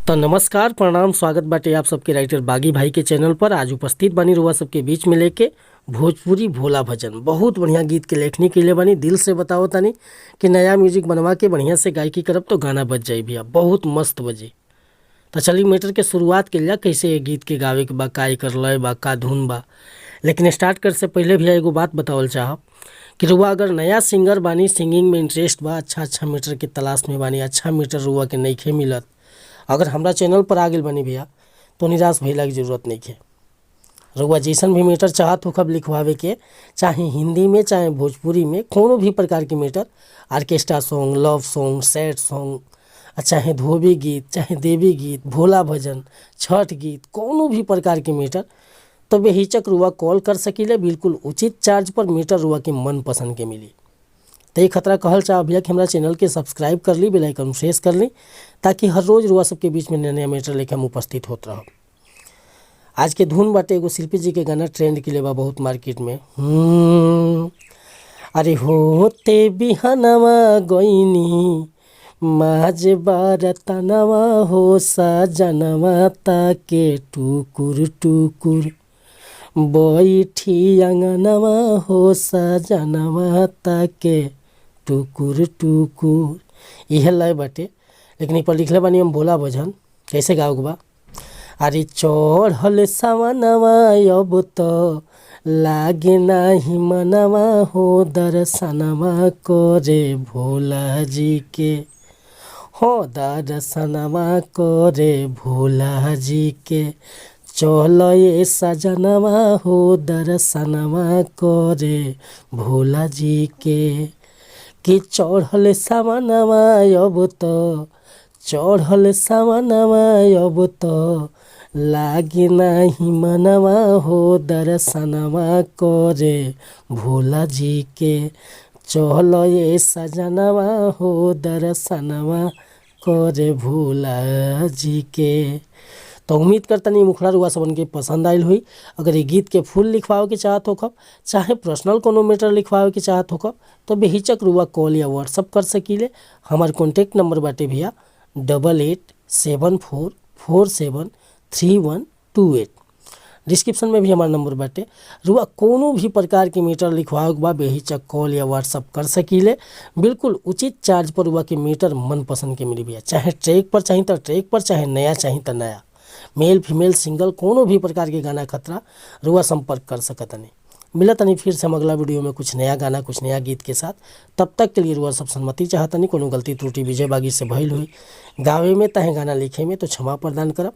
तो नमस्कार, प्रणाम, स्वागत बाटे आप सबके राइटर बागी भाई के चैनल पर। आज उपस्थित बानी रुआ सबके बीच में लेके भोजपुरी भोला भजन। बहुत बढ़िया गीत के लेखनी के लिए बानी। दिल से बताओ तानी कि नया म्यूजिक बनवा के बढ़िया से गायकी करब तो गाना बज जाई भैया, बहुत मस्त बजी। तो चलिए मैटर के शुरुआत के लिया, कैसे ये गीत के गावे के बा, का एकर लय बा, का धुन बा। लेकिन स्टार्ट कर से पहले भैया एगो बात बतावल चाहब कि रुआ अगर नया सिंगर बानी, सिंगिंग में इंटरेस्ट बा, अच्छा अच्छा मीटर के तलाश में बानी, अच्छा मीटर रुआ के नइखे मिलत, अगर हमरा चैनल पर आ गेल बानी भैया तो निराश भइला के जरूरत नइखे। रउआ जैसन भी मीटर चाहत होखब लिखवावे के, चाहे हिंदी में चाहे भोजपुरी में, कोनो भी प्रकार के meter, orchestra song, love song, sad song, आ चाहे धोबी गीत, चाहे देवी गीत, भोला भजन, छठ गीत, कोनो भी प्रकार के मीटर तो बेहिचक रुआ कॉल कर सकीले। बिल्कुल उचित चार्ज पर मीटर रुआ के मन पसंद के मिली। तो ये खतरा कहल चाह भैया कि हमरा चैनल के सब्सक्राइब कर ली, बेल आइकन प्रेस कर ली, ताकि हर रोज़ रुआ सबके बीच में नया नया मैटर लेके हम उपस्थित होत रहब। आज के धुन बाटे एगो शिल्पी जी के गाना ट्रेंड के लिए बा बहुत मार्केट में। अरे होते बिहनवा गईनी माझ बारतनवा हो सजनवा ताके टुकुर टुकुर बैठी अंगनवा हो सजनवा ताके टुकुर टुकुर। इहे लय बाटे, लेकिन ई पर लिखले बानी हम भोला भजन। कैसे गाओ के बा? अरे चढ़ल सवनवा अब तो लागे नाही मनवा हो दर्शनवा करे भोला जी के, हो दर्शनवा करे भोला जी के, चल ये सजनवा हो दर्शनवा करे भोला जी के। कि चढ़ल सवनवा अब तो, चढ़ल सवनवा अब तो लागे नाही मनवा हो दर्शनवा करे भोला जी के, चल ये सजनवा हो दर्शनवा करे भोला जी के। तो उम्मीद करतनी मुखड़ा रुआ सबन के पसंद आयल हुई। अगर ये गीत के फुल लिखवावे के चाहत होखब, चाहे पर्सनल कोनो मैटर लिखवावे के चाहत होखब, तो बेहिचक रुआ कॉल या व्हाट्सअप कर सकीले। हमार कॉन्टैक्ट नंबर बाटे भैया 8874473128। डिस्क्रिप्शन में भी हमार नंबर बाटे। रुआ कोनो भी प्रकार के मीटर लिखवावे के बा बेहिचक कॉल या व्हाट्सअप कर सकीले। बिल्कुल उचित चार्ज पर रुआ के मीटर मन पसंद के मिली भैया, चाहे ट्रैक पर चाही तो ट्रैक पर, चाहे नया चाही तो नया, मेल फीमेल सिंगल कोनो भी प्रकार के गाना खतरा रुआ संपर्क कर सकतनी। मिलतनी फिर से हम अगला वीडियो में कुछ नया गाना कुछ नया गीत के साथ। तब तक के लिए रुआ सब सहमति चाहतनी। कोनो गलती त्रुटि विजय बागी से भइल हुई गावे में ताहे गाना लिखे में तो क्षमा प्रदान करब।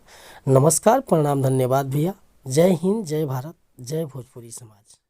नमस्कार, प्रणाम, धन्यवाद भैया। जय हिंद, जय भारत, जय भोजपुरी समाज।